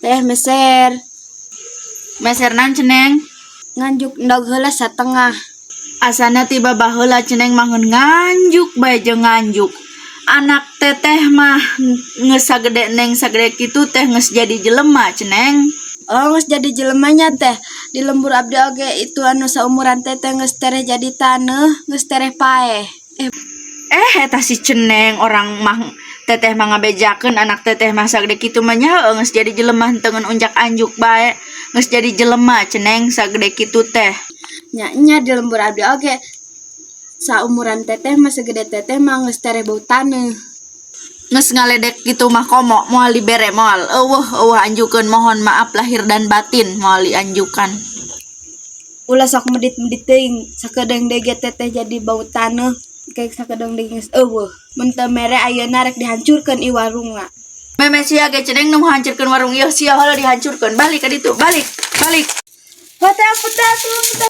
Teh, meser. Meser naon, Ceneng? Nganjuk endog heula satengah. Asana tiba baheula Ceneng mah ngeun nganjuk bae jeung nganjuk. Anak teteh mah geus sagede neng sagede kitu teh geus jadi jelema, Ceneng. Oh, geus jadi jelemanya, Teh. Di lembur abdi oge itu anu saumuran teteh geus tereh jadi taneuh, geus tereh paeh. Eh. Eh, eta si Ceneng, orang mah teteh mah ngabejakeun anak teteh mah sagede kitu mah nya heueuh geus jadi jelema, henteu ngeun unjak anjuk bae. Geus jadi jelema, Ceneng, sagede kitu teh. Nya nya, di lembur abdi oge saumuran teteh mah, segede teteh mah geus tereh bau taneuh. Geus ngaledek gitu mah komo moal dibere, moal, euweuh euweuh anjukeun, mohon maaf lahir dan batin moal dianjukan. Ulah sok medit-medit teuing, sakedeung deui ge teteh jadi bau taneuh, kayak sakedeung deui geus euweuh. Mun teu mere ayeuna rek dihancurkeun ieu warungna. Meme sia ge, Ceneng, nu hancurkeun warung ieu sia heula dihancurkeun. Balik ka ditu, balik, balik. Hote, ampun teh, ampun teh.